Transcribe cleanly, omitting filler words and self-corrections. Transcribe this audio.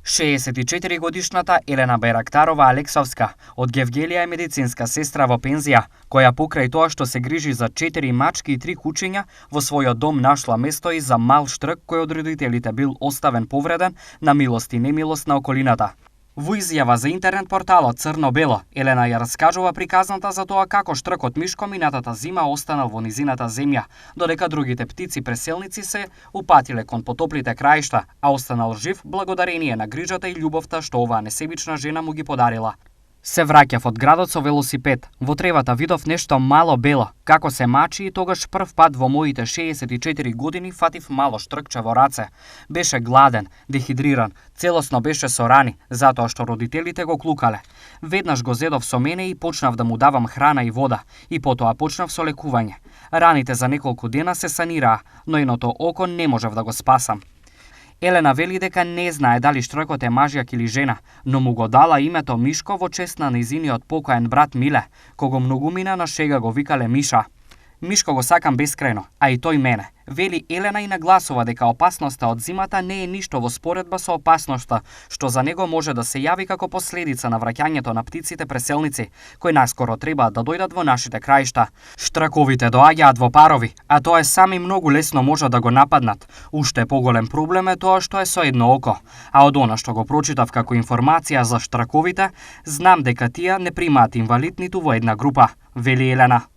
64-годишната Елена Байрактарова Алексовска од Гевгелија е медицинска сестра во пензија, која покрај тоа што се грижи за 4 мачки и 3 кучиња, во својот дом нашла место и за мал штрк кој од родителите бил оставен повреден на милост и немилост на околината. Во изјава за интернет порталот Црно-Бело, Елена ја раскажува приказната за тоа како штркот Мишко минатата зима останал во низината земја, додека другите птици преселници се упатиле кон потоплите краишта, а останал жив благодарение на грижата и љубовта што оваа несебична жена му ги подарила. Се враќав од градот со велосипед. Во тревата видов нешто мало бело, како се мачи и тогаш прв пат во моите 64 години фатив мало штркче во раце. Беше гладен, дехидриран, целосно беше со рани, затоа што родителите го клукале. Веднаш го зедов со мене и почнав да му давам храна и вода, и потоа почнав со лекување. Раните за неколку дена се санираа, но едното око не можев да го спасам. Елена вели дека не знае дали штркот е мажјак или жена, но му го дала името Мишко во чест на нејзиниот покоен брат Миле, кого многумина на шега го викале Миша. Мишко го сакам бескрајно, а и тој мене. Вели Елена и нагласува дека опасноста од зимата не е ништо во споредба со опасноста што за него може да се јави како последица на враќањето на птиците преселници, кои наскоро треба да дојдат во нашите краишта. Штрковите доаѓаат во парови, а тоа е сами многу лесно може да го нападнат. Уште поголем проблем е тоа што е со едно око, а од она што го прочитав како информација за штрковите, знам дека тие не примаат инвалид ниту во една група, вели Елена.